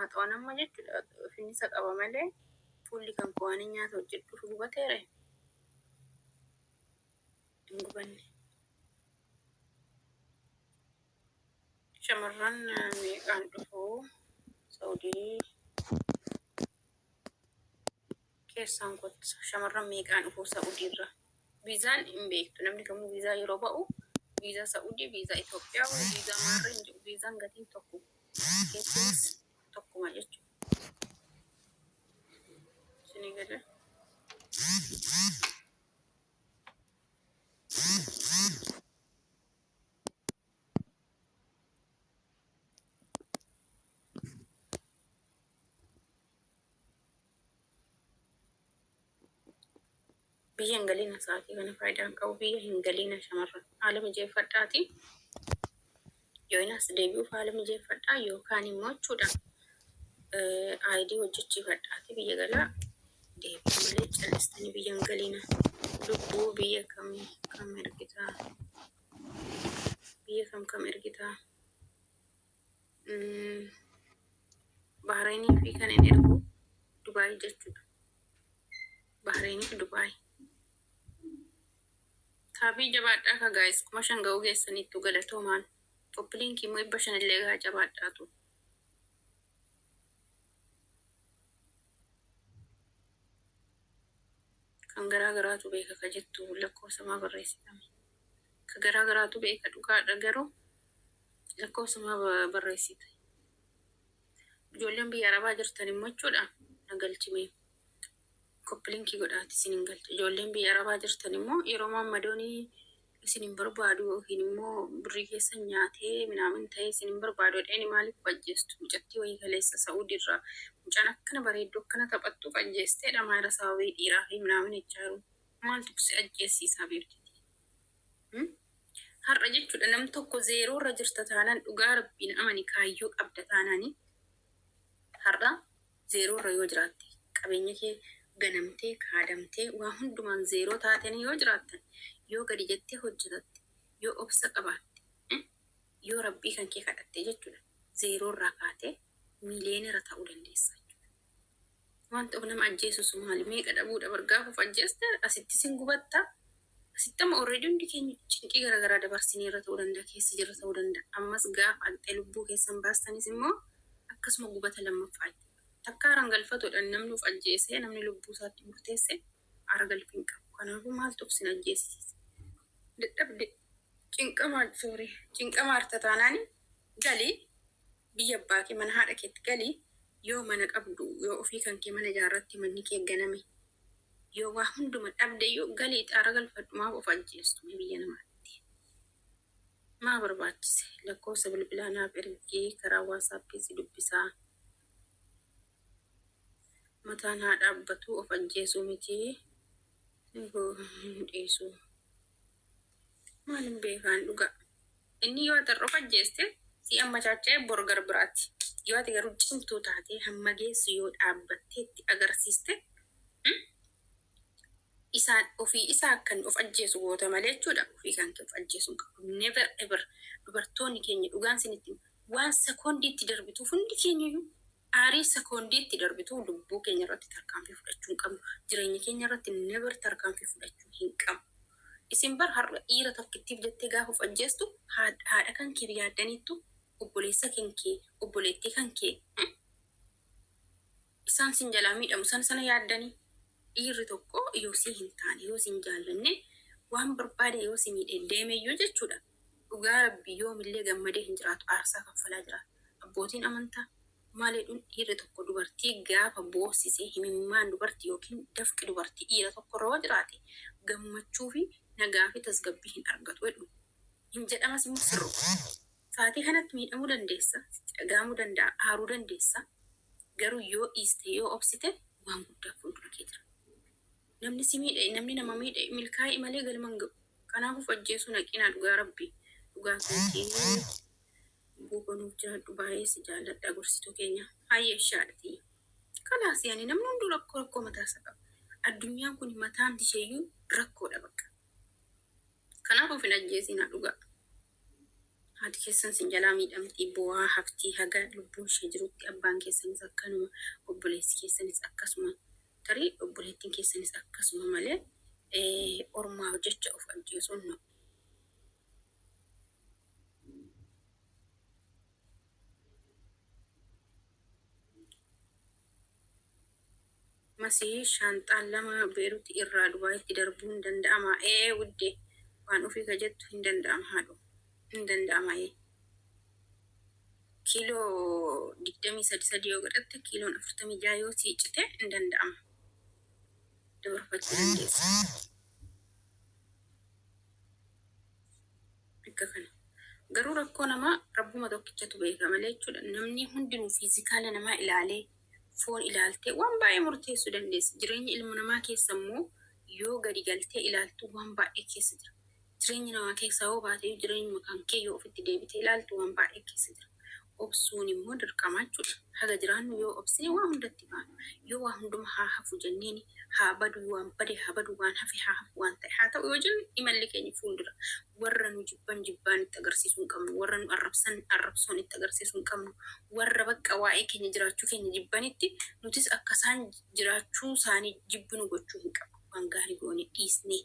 Maaxawaan amma jechuudha finnisa qaba malee fuulli kan koo waan nyaata hojjedhuuf gubateere hin gubanne. Shamarran meeqaan dhufu Saudii keessaan kottu. Shamarran meeqaan dhufu Saudiirra? Viizaan hin beektu, namni kamuu viizaa yeroo ba'u viizaa Saudii, viizaa Itoophiyaa, viizaa maarree hin jiru. Viizaan gatiin tokko, tikeettiinis tokkuma jechuudha. Isinii galee? Biyya hin galiina, sa'aatii kana faayidaa hin qabu. Biyya hin galiina shamarran. Haala mijeeffadhaati. Yoo inni as deebi'uuf haala mijeeffadhaa yookaan immoo jechuudha ID hojjechiifadhaati biyya galaa deebi'a malee callistanii biyya hin galiina. Lubbuu, biyya kam kam ergitaa? Biyya kam kam ergitaa? Bahreenii fi kan inni ergu Dubaay jechuudha. Bahreenii fi Dubaay. Taabii jabaadhaa ka guys, 5000 ga'uu geessaniittu, galatoomaan. Copy linkii immoo 500 illee gaa, jabaadhaatu. Kan garaa garaatu beeka ka jettu lakkoofsa maa barreessitame? Ka garaa garaatu beeka dhugaadha, garuu lakkoofsa maa barreessite? Ijoolleen biyya Arabaa jirtan immoo jechuudha na galchimee. Copy linkii godhaati isin hin galchu. Ijoolleen biyya Arabaa jirtan immoo yeroo maammadoonii isin hin barbaadu yookiin immoo birrii keessan nyaatee minaamin ta'ee isin hin barbaadu jedheeni maaliif ajjeestu? Mucattii wayii kaleessa Sa'uudi irraa mucaan akkana bareeddu akkana taphattu ajjeesteedha maayira sababii dhiiraa fi minaamin jechaa jiru. Maaltu si ajjeessiisaa beektiti? Har'a jechuudha nam tokko zeeroo irra jirta taanaan, dhugaa rabbiin amani, kaayyoo qabda taanaani, har'a zeeroo irra yoo jiraatte, qabeenya kee ganamtee kaadamtee waa hundumaan zeeroo taatanii yoo jiraattan, yoo gadi jettee hojjetatte, yoo obsa qabaatte, yoo rabbii kan kee kadhatte jechuudha, zeeroo irraa kaatee miiliyeenera ta'uu dandeessa jechuudha. Wanti of nama ajjeesusu maali? Meeqa dhabuudha bar gaafa of ajjeeste asitti sin gubatta. Asitti amma already hundi keenya cinqii garaagaraa dabarsinee irra ta'uu danda'a, keessa jirra ta'uu danda'a. Ammas gaafa aqxee lubbuu keessan baastanis immoo akkasuma gubata lammaffaa jechuudha. Takka haran galfatuudhaan namni of ajjeesee, namni lubbuu isaatti murteesse aara galfii hin qabu. Kanaafuu maaltu of sin ajjeesisiisa? Dadhabde, cinqamaa, sorry, cinqamaa harta taanaani gali biyya abbaa kee, mana haadha keetti gali. Yoo mana qabdu, yoo ofii kan kee mana ijaarratte, manni kee ganame, yoo waa hunduma dhabde iyyuu galii aara galfadhu. Maaf of ajjeestu mee biyya namaatti? Maa barbaachise? Lakkoofsa bilbilaa naaf ergii, karaa WhatsAppii si dubbisaa. Mataan haa dhaabbatu, of ajjeesuu miti hin dhiisu. Maalin beekaan dhugaa. Inni yoo ati har'a of ajjeeste si ammachaacha'ee bor gar biraati. Yoo ati garuu cimtuu taatee hamma geessu yoo dhaabbattee itti agarsiiste, isaan ofii isaa kan of ajjeesu goota malee jechuudha. Ofii kan kee of ajjeesu hin qabdu. Never ever. Dubartoonni keenya, dhugaan isinitti hima. Waan sekoondiitti darbituuf, hundi keenyayyuu aarii sekoondiitti darbitu lubbuu keenya irratti tarkaanfii fudhachuu hin qabnu. Jireenya keenya irratti never tarkaanfii fudhachuu hin qabnu. Isin bar har'a dhiira tokkittiif jettee gaafa of ajjeestu haadha kan kee yaaddaniittu, obboleessa kan kee, obboleettii kan kee, isaan sin jalaa miidhamu sana sana yaaddanii? Dhiirri tokko yoo si hin taane, yoo sin jaallanne, waan barbaade yoo si miidhe deemeyyuu jechuudha. Dhugaa rabbii yoomillee gammadee hin jiraatu, aarsaa kaffalaa jiraata. Abbootiin amantaa maal jedhuun? Dhiirri tokko dubartii gaafa boossise, himimmaan dubartii yookiin dafqi dubartii dhiira tokko irra yoo jiraate gammachuu fi nagaa fi tasgabbii hin argatu jedhu. Hin jedhamas immoo sirruma. Saatii kanatti miidhamuu dandeessa, sitti dhaga'amuu danda'a, aaruu dandeessa. Garuu yoo dhiiste, yoo obsite, waan guddaa fuuldura kee jira. Namni si miidhe, namni nama miidhe milkaa'e malee galma hin ga'u. Kanaaf of ajjeesuu naqinaa dhugaa rabbii. Dhugaa keetii buuba, nuuf jiraadhu, baay'ee si jaalladha gorsituu keenya. Hayyee ishaadha. Kalaas yaani namni hunduu rakkoo rakkoo mataa isaa qaba. Addunyaan kun mataan isheeyyuu rakkoodha bakka. Kanaaf of hin ajjeesinaa dhugaa. Haati keessan sin jalaa miidhamti, bu'aa haftii haga lubbuun ishee jirutti. Abbaan keessanis akkanuma, obboleessi keessanis akkasuma, tarii obboleettiin keessanis akkasuma malee ormaaf jecha of ajjeesuun no. Masii, shaanxaan lama Beeruuti irraa Dubaayitti darbuun danda'ama? Ee wudde, waan ofii ka jettu hin danda'ama, haadho, hin danda'ama. Ee, kiiloo 23 sadii yoo godhatte, kiiloon 46 yoo sii cite, hin danda'ama, dabarfachuu dandeessa. Akka kana. Garuu rakkoo namaa rabbuma tokkichatu beeka malee jechuudha. Namni hundinuu physical namaa ilaalee, foon ilaaltee waan baay'ee murteessuu dandeessa. Jireenya ilma namaa keessa immoo yoo gadi galtee ilaaltu waan baay'ee keessa jira. Jireenya namaa keessaa yoo baate, jireenyuma kan kee yoo ofitti deebitee ilaaltu waan baay'ee keessa jira. Obsuun immoo dirqama jechuudha. Haga jiraannu yoo obsine waa hundatti baanu. Yoo waa hunduma haa hafu jenneeni, haa badu, waan bade haa badu, waan hafe haa hafu, waan ta'e haa ta'u yoo jennu, imalli keenya fuuldura. Warra nu jibban jibbaan itti agarsiisuu hin qabnu. Warra nu arrabsan arrabsoon itti agarsiisuu hin qabnu. Warra bakka waa'ee keenya jiraachuu keenya jibbanitti nutis akka isaan jiraachuu isaanii jibbinu gochuu hin qabnu. Waan gaarii goone dhiisnee.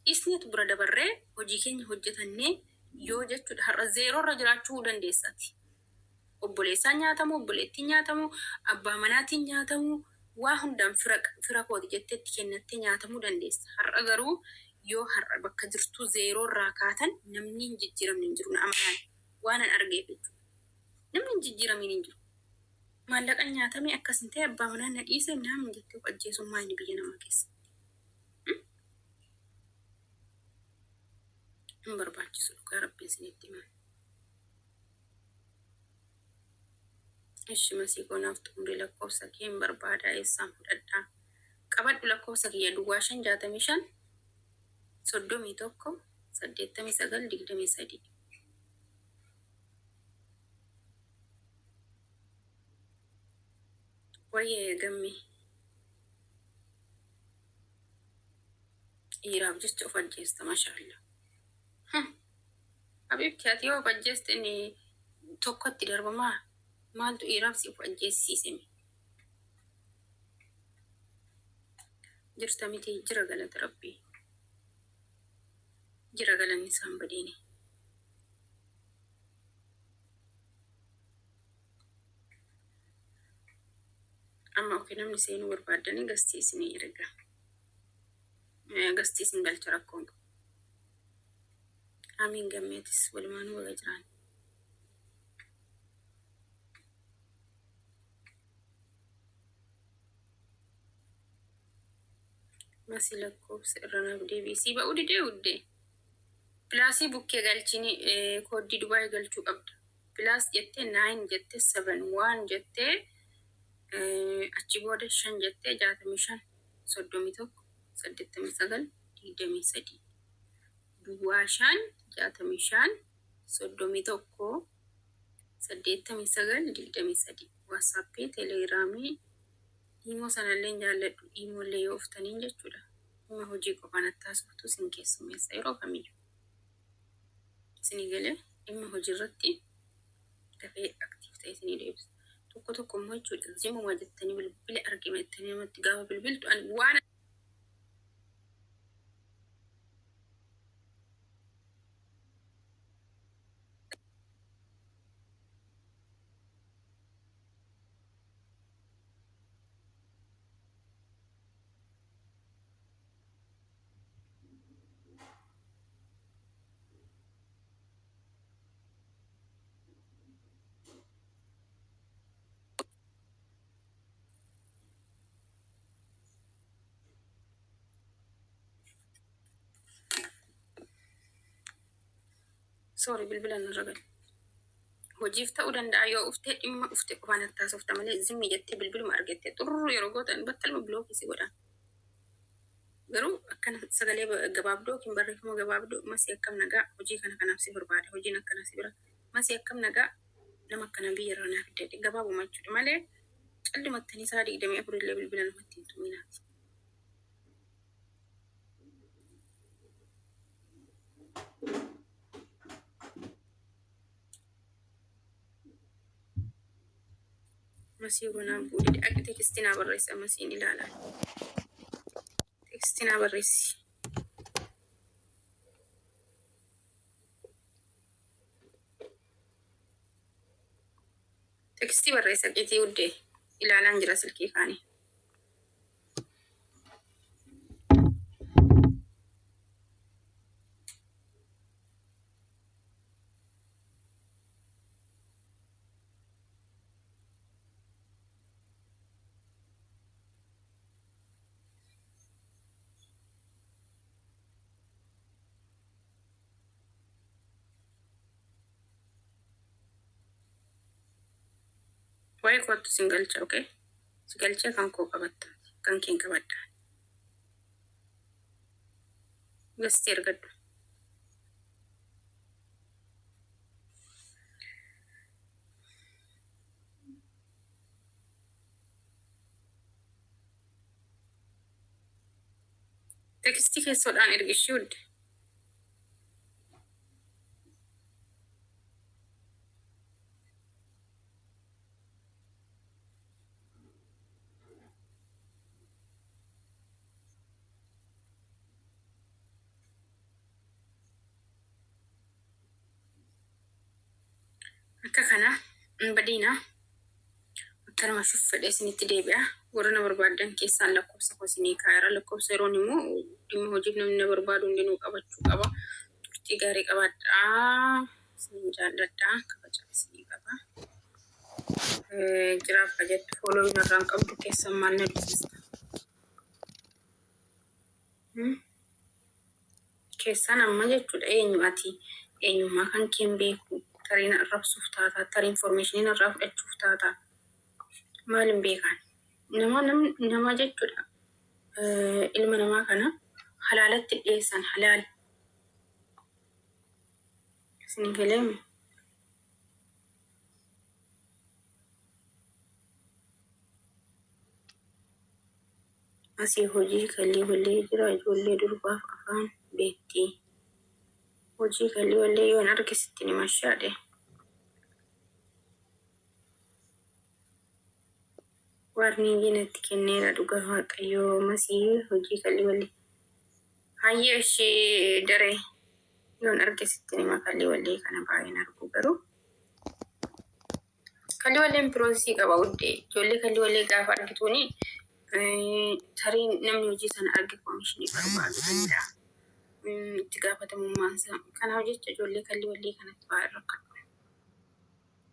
Dhiisneetu bira dabarree hojii keenya hojjetannee yoo jechuudha, har'a zeeroorra jiraachuu dandeessati. Obboleessaan nyaatamu, obboleettiin nyaatamu, abbaa manaatiin nyaatamu, waa hundaan fira fira kooti jetteetti kennattee nyaatamuu dandeessa. Har'a garuu yoo har'a bakka jirtuu zeeroorraa kaatan, namni hin jijjiiramne hin jiru, na amanaan, waan an argeef jechuudha. Namni hin jijjiiramiin hin jiru. Maallaqan nyaatamee akkas hin ta'e, abbaa manaa na dhiise naamin jettee of ajjeesummaa inni biyya namaa keessa. Hin barbaachisu, dhugaa rabbiin isinitti himaa. Ishi masii koo, naaf xumuri, lakkoofsa kee hin barbaada, eessaan fudhadhaa? Qabadhu lakkoofsa kiyya: 05 65 31 89 23. Wayyee gamme, dhiiraaf jecha of ajjeesta, mashaalla. Habibti, ati yoo of ajjeeste inni tokkotti darbamaa? Maaltu dhiiraaf si of ajjeessise? Jirta miti? Jira, galata rabbii. Jira, galanni isaan badiini. Amma okay, namni seenuu barbaaddanii gastii isinii erga. Gastii isin galcha, rakkoon qabu. Amiin, gammeetis walumaanuu baga jiraan. Masi, lakkoofsa irra naaf deebi'isii, ba'uu didee uddee. Plusii bukkee galchini, kooddii Dubaay galchuu qabda. Plus jettee, 9 jettee, 7 1 jettee, achi booda 5 jettee, 65 31 89 23. 05 65 31 89 23. WhatsAppii, Telegramii, Imo sanallee hin jaalladhu. Imollee yoo uftaniin jechuudha. Dhimma hojii qofaan attaasoftu sin keessummeessa yeroo kamiyyuu. Isinii galee, dhimma hojii irratti dafee active ta'e isinii deebisa. Tokko tokko immoo jechuudha, zimuma jettanii bilbila argina jettanii namatti gaafa bilbiltu, ani waan sorry, bilbila narra gale. Hojiif ta'uu danda'a, yoo uftee dhimma ufte qofaan hattaasofta malee, zimmi jettee bilbiluma argatte xurru yeroo gootan battaluma blockii si godha. Garuu akkana sagalee gabaabdoo yookiin barreeffama gabaabdoo, "Masii, akkam nagaa? Hojii kana kanaaf si barbaada, hojiin akkanaa si bira, masii, akkam nagaa, nama akkanaa biyya irraa naaf fidde," gabaabuma jechuudha malee callumattanii sa'a 24 illee bilbila namatti hin tuminaati. Masii gonaa buudhi. Akka tekstii naa barreessi masiin ilaala. Tekstii naa barreessi. Tekstii barreessa qitii uddee ilaalaan jira silkii kaanii. Waa'ee kootu sin galcha, okay? Si galchee kan koo qabatta. Kan keen qabadha. Gasti ergadhu. Tekstii keessoodhaan ergi ishii udde. Akka kana hin badiina. Akkanuma fedhe isinitti deebi'a. Warra na barbaaddan keessaan lakkoofsa koo isinii kaa'eera. Lakkoofsa yeroon immoo dhimma hojiif namni na barbaadu hundinuu qabachuu qaba. Turtii gaarii qabaadhaa. Isin jaalladhaa. Kabaja isinii qaba. Jiraaf jettu fooloo narraan qabdu keessan maal na dubbista? Keessan amma jechuudha eenyu ati eenyummaa kan keen beeku tarii na arrabsuuf taata tarii informationii narraa fudhachuuf taata maal hin beekan nama nama jechuudha ilma namaa kana halaalatti dhiyeessan halaal isin galeemi. Asii hojii kalii wallee jira ijoollee durbaaf afaan beekti. Hojii kalii wallee yoon arge sitti ni mashaadhe. Warningii natti kenneera dhugaa waaqayyoo masii hojii kalii wallee. Hayyee ishee daree yoon arge sitti nima kalii wallee kana baay'een argu garuu. Kalii walleen piroosii qaba wuddee ijoollee kalii wallee gaafa argituuni tarii namni hojii sana arge koomishinii barbaaduu danda'a. Itti gaafatamummaan isaa. Kanaaf jecha ijoollee kalii wallee kanatti baay'ee rakkadhu.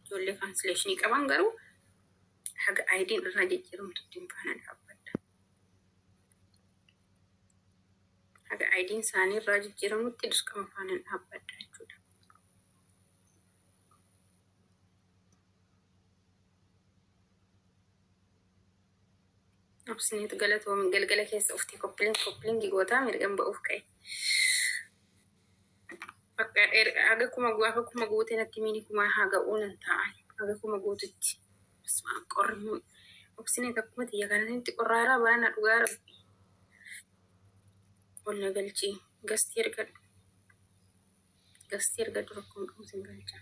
Ijoollee kaansileeshinii qaban garuu haga ID'n irraa jijjiiramtutti hin faana dhaabbadha. Haga ID'n isaanii irraa jijjiiramutti dirqama faana dhaabbadha jechuudha. Obsineetu galatoomi galgala keessa uftee koppiliin koppiliin gootaa mirgan ba'uuf ka'e. Bakka haga kuma gaafa kuma guutee natti miini kuma haa ga'uu nan taa'an haga kuma guututti. Qorri obsineet akkuma xiyya kanatti qorraaraa baana dhugaa rabbi. Ol na galchii gastii ergadhu. Gastii ergadhu rakkoon qabu sin galcha.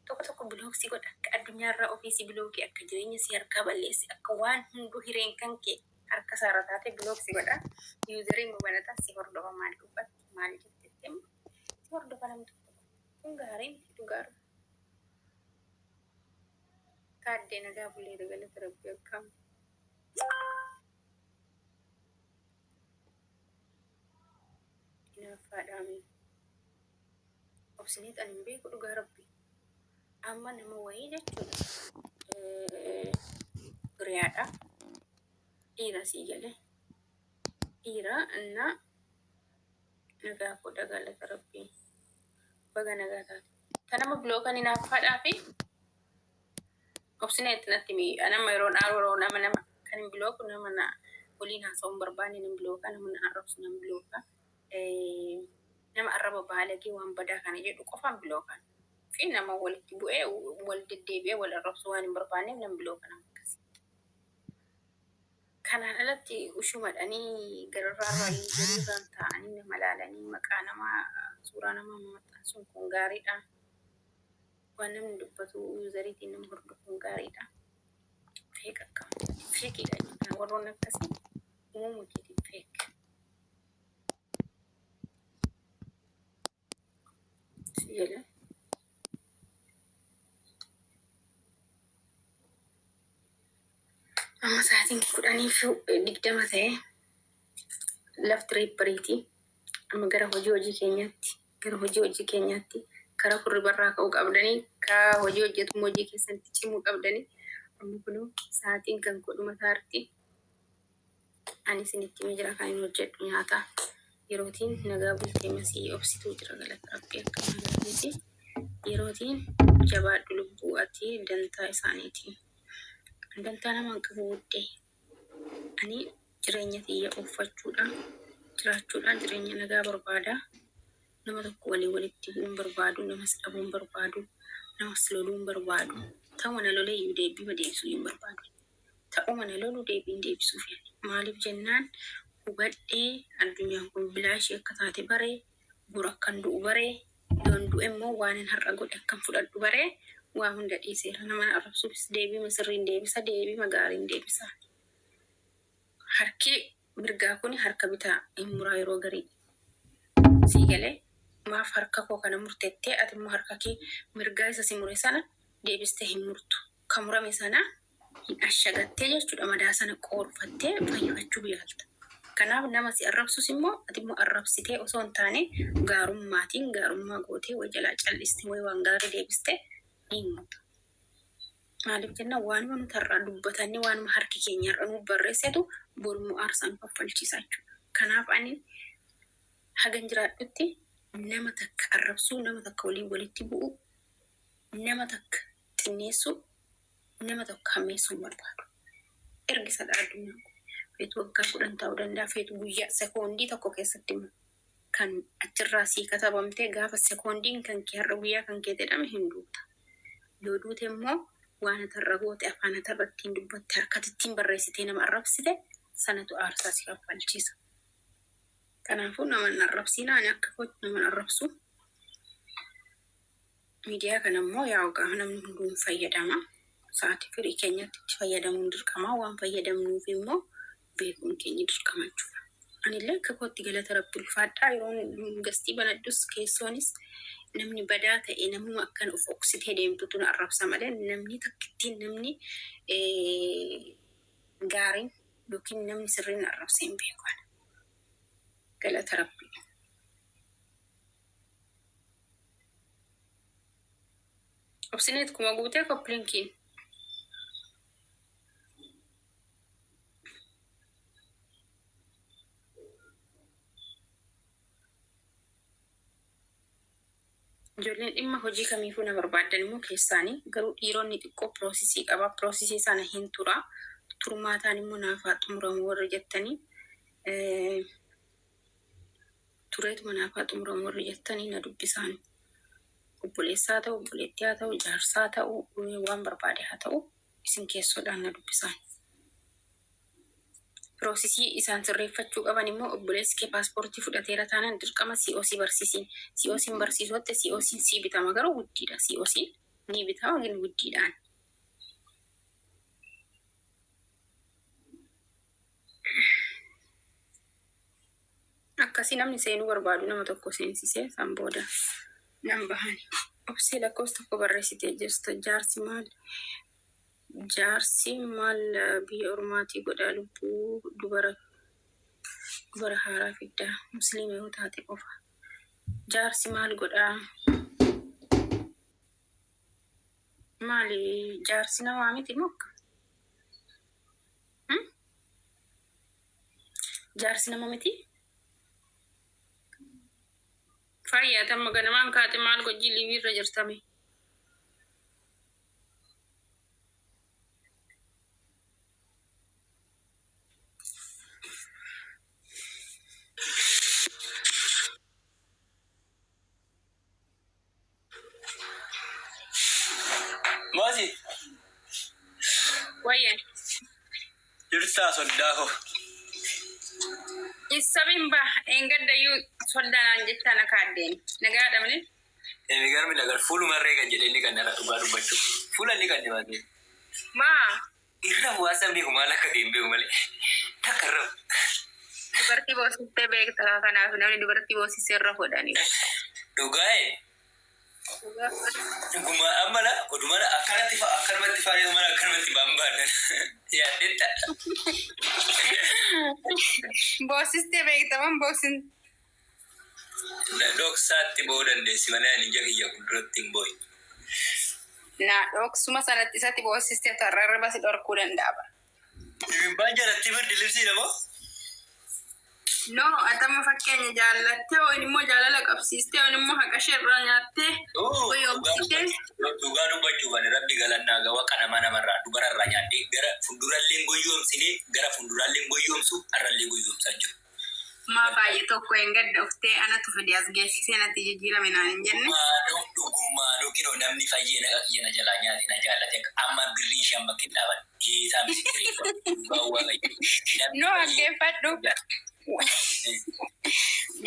Tokko tokko block si godha akka addunyaarraa ofii si bilookii akka jireenya si harkaa balleessi akka waan hunduu hireen kan kee harka isaarra taate block si godha. Userii babalata si hordofa maal dubbatti maal jettetti si hordofa namni tokko tokko. Kun gaarii miti dhugaa. Taaddee nagaa buleera galata rabbi akkam. Hinaaffaadhaami. Obsineet ani hin beeku dhugaa rabbi. Amma nama wayii jechuudha. Hiriyaadha. Dhiira sii galee. Dhiira innaa nagaa godha galata rabbi. Baga nagaa taate. Ta nama bilookan hinaaffaadhaa fi obsineet natti mi nama yeroon aaru yeroo nama nama kan hin bilooku nama na waliin haasa'uu hin barbaanne nan bilooka nama na arrabsu nan bilooka. Nama arraba baalagee waan badaa kana jedhu qofaan bilookan. Fi nama walitti bu'ee wal deddeebi'ee wal arrabsuu waan hin barbaanneef nan bilooka nama akkasii. Kanaan alatti ushumadhanii gararraarraa gariirraan taa'anii nama laalanii maqaa namaa suuraa namaa maxxansuun kun gaariidha. Waan namni dubbatu useriitiin nama hordofuun gaariidha. Fake akka fakeiidha jechuudha. Warroonni akkasii uumama keetiin fake. Si jedha. Amma sa'aatiin 10:20 ta'e, lafti reebbariiti. Amma gara hojii hojii keenyaatti, gara hojii hojii keenyaatti, karaa hirribarraa ka'uu qabdanii, karaa hojii hojjetu hojii keessatti cimuu qabdanii. Amma kunoo sa'aatiin kan godhuma taarti. Ani isinitti himee jira, kan inni hojjedhu nyaata. Yerootiin nagaa bultee masii obsituu jira, galata rabbii akka nagaatiiti. Yerootiin jabaadhu lubbuu, ati dantaa isaaniiti. Dantaa namaan qabu wuddee. Ani jireenya tiyya uuffachuudha, jiraachuudha, jireenya nagaa barbaada. Nama tokko walii walitti bu'uun barbaadu, namas dhabuun barbaadu, namas loluun barbaadu. Ta'uma na lolee iyyuu deebii deebisuu hin barbaadu. Ta'uma na lolu deebiin deebisuuf. Maaliif jennaan, hubadhee addunyaan kun bilaashii akka taate baree, bor akkan du'u baree, yoon du'e immoo waan hin har'a godhe akkan fudhadhu baree, waa hunda dhiiseera. Nama na arrabsuufis deebii sirriin deebisa, deebii gaariin deebisa. Harki mirgaa kun harka bitaa hin muraa yeroo garii. Sii galee, maaf harka koo kana murtettee ati immoo harka kee mirgaa isa si mure sana deebistee hin murtu? Ka murame sana hin ashagattee jechuudha, madaa sana qoorfattee fayyifachuu yaalta. Kanaaf nama si arrabsus immoo ati immoo arrabsitee osoo hin taane, gaarummaatiin gaarummaa gootee way jalaa callistee way waan gaarii deebistee ni himata. Maaliif jenna, waanuma nuti har'a dubbatanne, waanuma harki keenya har'a nuuf barreessetu borummoo aarsaa nu kaffalchiisa jechuudha. Kanaaf ani hagan jiraadhutti nama takka arrabsuu, nama takka waliin walitti bu'uu, nama takka xinneessuu, nama tokko hammeessuu hin barbaadu. Ergisadha addunyaan kun. Feetu waggaa 10 ta'uu danda'a, feetu guyyaa sekoondii tokko keessatti immoo kan achirraa sii katabamtee, gaafa sekoondiin kan kee har'a guyyaa kan kee jedhame hin duuta. Yoo duute immoo waan atarra goote, afaan atarra ittiin dubbatte, harkatti ittiin barreessitee nama arrabsite sanatu aarsaa si kaffalchiisa. Kanaafuu nama hin arrabsiina, ani akka kootti nama hin arrabsu. Miidiyaa kana immoo yaa gaafa namni hunduu hin fayyadama. Sa'aatii firii keenyatti itti fayyadamuun dirqama. Waan fayyadamnuuf immoo beekuun keenya dirqama jechuudha. Anillee akka kootti galata rabbi ulfaadhaa, yeroon guestii banadhus keessoonis namni badaa ta'e, namuma akkan of oksitee deemtutu na arrabsa malee, namni takkittiin, namni gaariin yookiin namni sirriin na arrabsee hin beeku. Galata rabbi. Obsineet kuma guutee copy linkiin. Ijoolleen dhimma hojii kamiifuu na barbaaddan immoo keessaanii, garuu dhiironni xiqqoo processii qaba. Processii sana hin tura. Turmaataan immoo naafaa xumuramu warri jettanii, tureetuma naafaa xumuramu warri jettanii na dubbisaan. Obboleessaa ta'u, obboleettii haa ta'u, jaarsaa ta'u, waan barbaade haa ta'u, isin keessoodhaan na dubbisaan. Processii isaan sirreeffachuu qaban immoo, obboleessi kee paaspoortii fudhateera taanaan dirqama COC barsiisiin. COC'n barsiisuutti COC'n sii bitama, garuu guddiidha. COC'n ni bitama gin guddiidhaan. Akkasii namni seenuu barbaadu nama tokko seensisee san booda nan bahani. Obsee, lakkoofsa tokko barreessitee jirta. Jaarsi maal? Jaarsi maal biyya ormaatii godhaa lubbuu? Dubara haaraa fiddaa, musliima yoo taate qofa. Jaarsi maal godhaa? Maali, jaarsi namaa miti moo akkam? Jaarsi nama miti? Fayyaa tamma ganamaan kaate maal gojjii liivii irra jirtame? Maasi. Wayyee. Jirtaa soddaa koo. Isabiin bah eengaddayyuu soldaanaan jechaan akka addeen nagaa dhabne. Migarmi nagar fuulumarree kan jedhee inni kan irra dhugaa dubbachuu. Fuula inni kan dibatee. Maa Irra bu'aa beeku maal akka ta'e hin beeku malee. Takka irra. Dubartii boosistee beekta, kanaaf namni dubartii boosisee irra fuudhanii. Dhugaa'e. Dhuguma amma la oduma la akkanatti fa akkanumatti faayee mana akkanumatti baanbaannan yaaddetta. Boosistee beekta man boosin. Dhoksaatti boo'uu dandeessi malee ani ija kiyya fuulduratti hin boo'in. Na dhoksuma sanatti isatti boosistee tarra irra si dhorkuu danda'a. Ibibbaan jalatti birdi libsiidha moo? No, atama fakkeenya jaallattee yookiin immoo jaalala qabsiistee yookiin immoo haqa ishee irraa nyaattee goyoomsitee. Dhugaa dubbachuuf ani rabbi galannaa gawa qanama namarraa dubararraa nyaadhee gara fuuldurallee goyyoomsinee gara fuuldurallee goyyoomsu har'allee goyyoomsaa jiru. Maa baay'ee tokko hin gadda uftee anatu fide as geessisee natti jijjiirame naan hin jenne. Dhugummaanuu dhugummaanuu kinoo namni fayyee naqa kiyya na jalaa nyaate na jaallate amma birrii ishee amma kennaaban geetaa misikirii dhugaa waaqayyo. Namni No fayyee dhaggeeffadhu.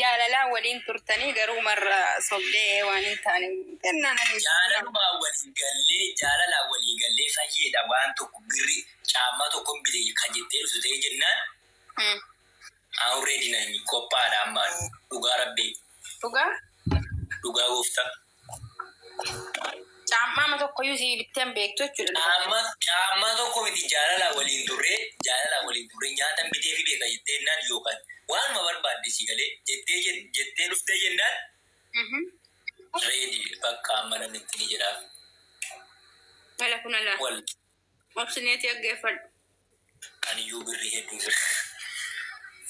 Jaalalaan waliin turtanii garuu marra sobdee waan hin taane kennaan ani. Jaalalumaa walii gallee, jaalalaan walii gallee fayyeedha waan tokko birri caammaa tokko hin bite kan jettee dhuftu ta'ee jennaan already nan qophaadha amma dhugaa rabbii. Dhugaa. Dhugaa gooftaa. Caammaama tokkoyyuu sii bittee hin beektu jechuudha. Caammaa caammaa tokko miti, jaalalaa waliin turree, jaalalaa waliin turree nyaatan bitee fi beeka jettee jennaan yookaan waanuma barbaadde sii galee jettee jettee dhuftee jennaan ready bakka amma namni itti ni jedhaaf. Mala kun ala. Wal Obsineeti dhaggeeffadhu. Aniyyuu birrii hedduu jira.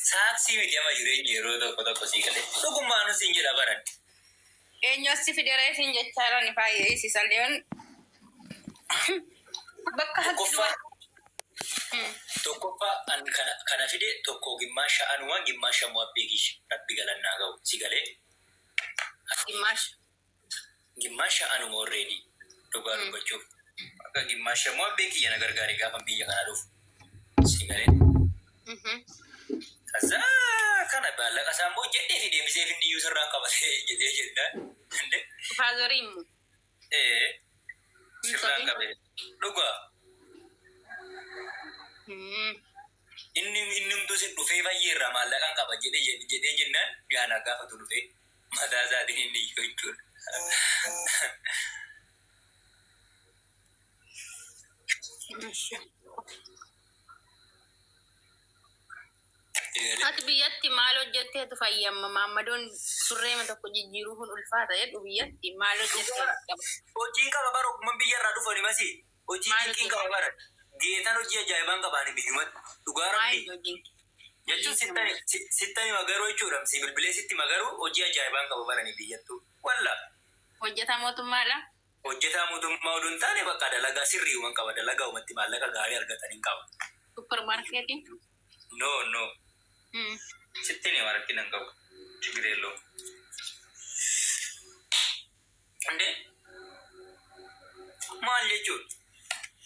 Saaksii miti amma jireenyi yeroo tokko tokko sii galee. Dhugummaanuu siin jedha baran. Eenyu asii fideree siin jechaa jiran baay'ee isiisallee bakka haqi. Tokkoffaa an kana fide tokko gimmaasha anuma gimmaasha immoo abbee kiyya rabbi galannaa ga'u si galee. Gimmaasha. Gimmaasha anuma already dhugaa dubbachuuf akka gimmaasha immoo abbeen kiyya na gargaare gaafa biyya kana dhufu si galee. Kaza kana maallaqa isaa immoo jedhee fi deebisee fi iyyuu sirraan qabatee jedhee jennaan. Inde Faazarii immoo. Ee, sirraan qabee dhugaa. Inni innumtuu si dhufee fayyeerraa maallaqaan qaba jedhee jedhee jennaan yaana gaafatu dhufee mataa isaatiin inni iyyuu jechuudha. Ati biyyatti maal hojjetteetu fayyamma? Maammadoon surreema tokko jijjiiruu kun ulfaata jedhu, biyyatti maal hojjettee? Hojiin qaba bara ogummaan biyya irraa dhufani masi. Hojii Maal dinqiin qaba bara. Geetaan hojii ajaa'ibaan qabaani biyyumatti. Dhugaa Maal rabbi. hojiin? Jechuun sittani magaruu jechuudha. Si bilbilee sitti magaruu hojii ajaa'ibaan qaba barani biyyattuu. Walla. Hojjetaa mootummaadha? Hojjetaa mootummaa oduu hin taane bakka dalagaa sirrii uuman qaba. Dalagaa uumatti maallaqa gaarii argatanii qaba. Suppermaarkeetii? No, no. Sitti ni rakkina hin qabu. ችግር የለውም። እንዴ maal jechuun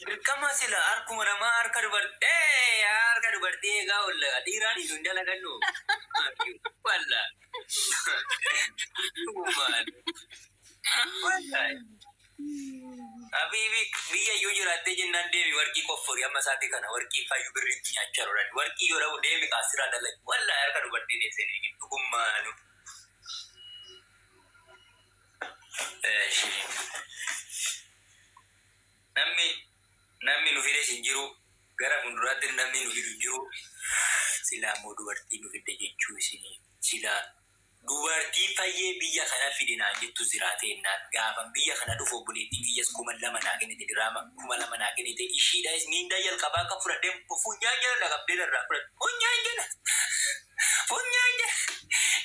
dirqama sila harkuma namaa harka dubartii harka dubartii eegaa oolla dhiiraan iyyuu hin dalagannu walla dhugumaan wallahi Habibi biyya iyyuu jiraattee jennaan deemi warqii qoffori amma isaati kana warqii faayyuu birriitti nyaachaa jiran warqii yoo dhabu deemi kaasiraa dalagi wallahi harka dubartii deessanii dhugummaanu. Eeshi. Namni nu fides hin jiru, gara fuulduraatti namni nu fidu hin jiru. Silaa immoo dubartii nu fidde jechuu isinii silaa dubartiin fayyee biyya kana fide naan jettu jiraate naan gaafan biyya kana dhufu obboleettiin kiyyas 2000 naa kennite, diraama 2000 naa kennite. Ishiidha miindaa jalqabaa kan fudhadhee funyaan jala na qabdee irraa fudhadhe, funyaan jala, funyaan jala.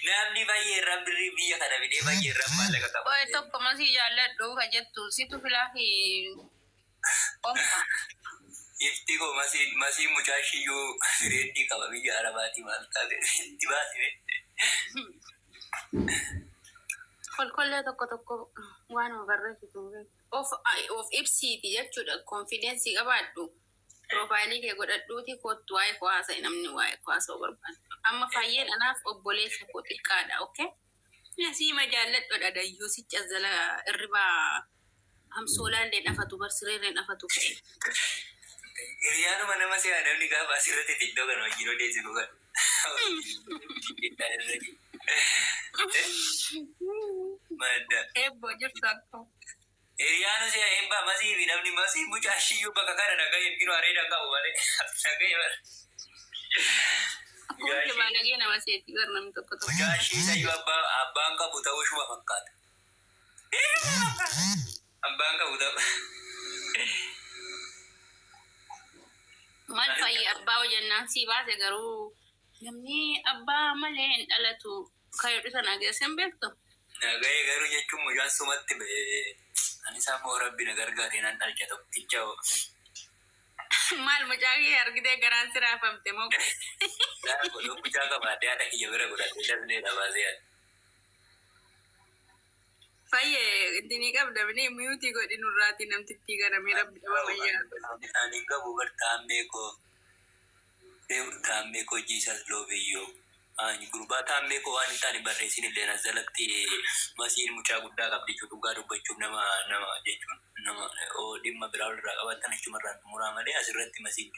Namni fayyee irraa birrii biyya kana fidee fayyee irraa maallaqa qaba. Oye, tokko masii jaalladhu ka jettu situ filaa fi qofa. Ifti koo masiin masiin mucaa ishiyyuu fireeddii qaba biyya arabaatii maal taate itti baasime. Kolkollee tokko tokko waanuma barreessitu hin beeku. Of ibsiiti jechuudha. Confidence qabaadhu. Profile kee godhadhuuti kottu, waa'ee koo haasa'e, namni waa'ee koo haasa'uu barbaadu. Amma fayyeen anaaf obboleessa koo xiqqaadha, okay? Nasiima jaalladhodha dayyuu sicha jala irribaa hamsoolaallee dhafatu barsireellee dhafatu ka'e. Hiriyaanuma nama si'a namni gaafa asirratti xiqqoo kan wajjin odeessinu kan. Madda. Eebboo jirtu akka. Hiriyaanu si'a eebbaa masii fi namni masii mucaa shiyyuu bakka kana nagaa hin areeda qabu malee nagaa bara. Akkuma baalagee nama seetii gara namni tokko tokko. Mucaa ishii sayyuu abbaan qabu ta'uu shuma fakkaata. Abbaan qabu ta'uu. Maal fayyi abbaa hojjannaan sii baase, garuu namni abbaa malee hin dhalatu kayyoo sana geesse hin beektu. Nagahee garuu jechuun mucaan sumatti ba'ee ani isaa immoo rabbi na gargaaree nan dhalcha tokkicha. Maal, mucaa kee argitee garaan si raafamte moo? Gaafa godhuu mucaa qabaadhee haadha kiyya bira godhadhee dafnee dhabaasee haadha. Fayyee intinii qabda bini mute godhi nurraatii namtittii garamee rabbi dhabama yaa. Ani qabu bar, taammee koo Jesus love you. Ani gurbaa taammee koo waan hin taane barreessin illee na jalatti. Masiin mucaa guddaa qabdi jechuun dhugaa dubbachuuf nama jechuun nama oo dhimma biraa walirraa qabaatan achumarraan xumuraa malee asirratti masiin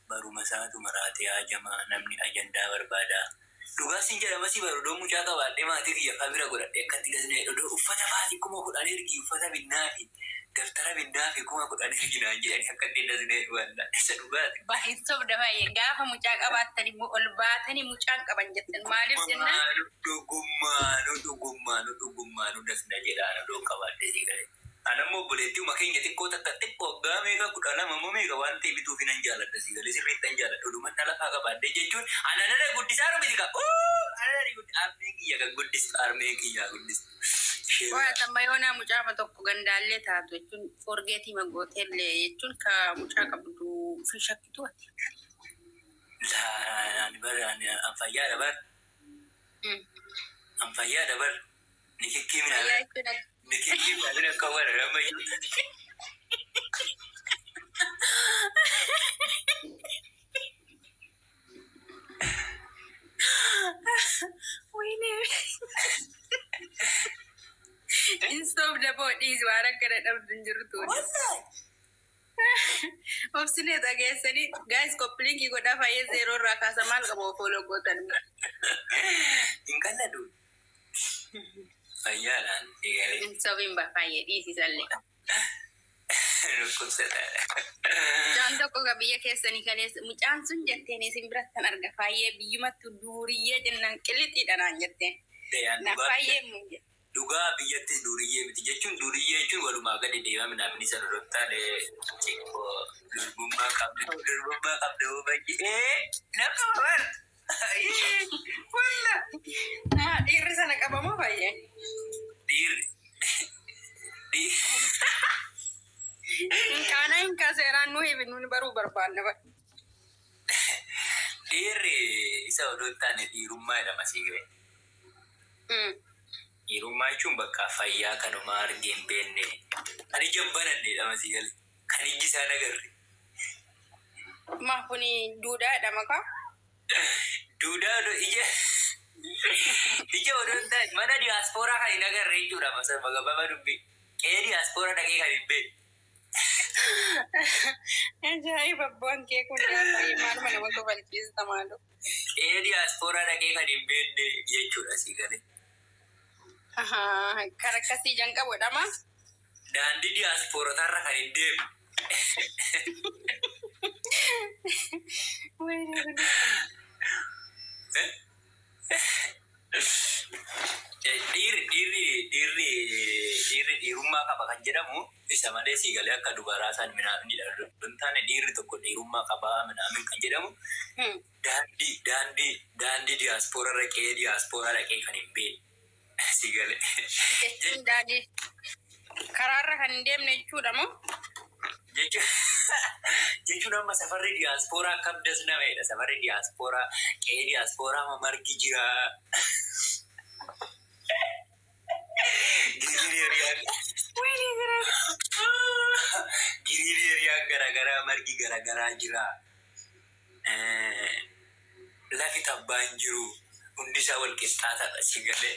baruma isaatu maraatee hajamaa namni ajandaa barbaada. Dhugaa sin jedha, masii baru mucaa qabaadhee maatii kiyya faa bira godhadhee akkatti gasnee odoo uffata faatii 10,000 ergi, uffata binnaa fi daftara binnaa fi 10,000 ergi naan jedhanii akkatti dasnee walla isa dhugaati. Baay'ee sobda baay'ee, gaafa mucaa qabaattan immoo ol baatanii mucaan qaban jettan, maaliif jennaan? Dhugummaanu dhugummaanu dhugummaanu dasna jedhaan odoo qabaadhee si galee. Anammoo obboleettii keenya xiqqoo takka xiqqoo waggaa meeqa, 12 moo meeqa waan ta'e bituuf nan jaaladha, si galee sirriitti nan jaaladha. Oduman dhala faa qabaadhee jechuun ananana guddisaa miti ka. Ananani armeen kiyya kan guddistu, armeen kiyya guddistu. Ishee Waa tamma yoonaa mucaama tokko gandaallee taatu jechuun forget magooteellee jechuun ka mucaa qabdu fi shakkitu ati. Ani bar ani an fayyaadha bar. An fayyaadha bar. Ni kikkiimina. Fayyaa jechuun Ni kikkiimina akka warra rammayyuu. Wayne. Insoobda boodhiis waan akkana dhabdu hin jirtu. Obsinee dhageessanii, guys, copy link godhaa, fayyee zeeroo irraa kaasa, maal qaba follow gootan. Hin qalladu. Fayyaadhaan eegalee. Insoobin ba fayyee dhiisisallee. Dhukkubsataadha. Mucaan tokko ka biyya keessanii kaleessa mucaan sun jetteen isin birattan arga, fayyee biyyumatti duuriyyee jennaan qilixiidha naan jetteen. Na fayyee mu Dhugaa biyyattis duuriyyee miti jechuun, duuriyyee jechuun walumaa gadi deema minaamin isa dhodhottaan xiqqoo durbummaa qabda, durbummaa qabda hoo baay'ee nama bar walla. Dhiirri sana qabamoo fayyee? Dhiirri Hin qaana hin kaaseeraan nu himi, nuni baruu barbaanna ba. Dhiirri isa odoo hin taane dhiirummaa jedhama, sii ga'e. Dhiirummaa jechuun bakka fayyaa kanuma argee hin beekne kan ija hin bananne jedhama, sii gale, kan ijji isaan agarre. Ma kuni duudhaadha maqaa? Duudaa odoo ija odoo hin taane mana diyaaspooraa kan hin agarre jechuudha, masa gababa dubbii. Qe'ee diyaaspooraa dhaqee kan hin beekne. Ajaa'iba, abbaan kee kun baay'ee maaluma nama kofalchiista maaloo. Qe'ee diyaaspooraa dhaqee kan hin beekne jechuudha, sii galee. Kan akkasii jan qabudha maa? Daandii diyaaspooratarra kan hin deemne. Wayne. Dhiirri dhiirummaa qaba kan jedhamu isa malee, sii galee, akka dubaraa san minaaminidha. Hin taane dhiirri tokko dhiirummaa qaba minaamin kan jedhamu daandii diyaaspooraa irra qe'ee diyaaspooraa dhaqee kan hin beekne. Sii galee. Jechuun daandii karaarra kan hin deemne jechuudha moo? Jechuun amma safarri diyaaspooraa akkam das nameedha. Safarri diyaaspooraa, qe'ee diyaaspooraa ma margi jira. Green area. Wayne jira. Green area. Bishaan garaagaraa, margi garaagaraa jira. Lafi tabbaan jiru. Hundi isaa wal qixxaataadha si galee.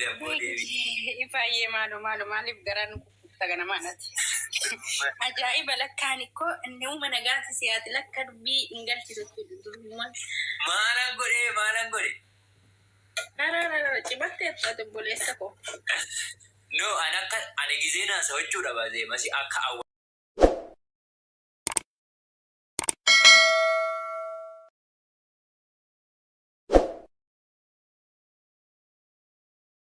Dabboo deebi. Baay'ee maaloo maaloo, maaliif garaan kukkutta ganamaa nati? Ajaa'iba, lakkaan ikkoo nama nagaati si'aati, lakka dubbii hin galchitu durummaa. Maalan godhee, maalan godhe? Ararara, cimattee obboleessa koo. No, ani akka ani gizee naasa jechuudha baasee masi akka awwa.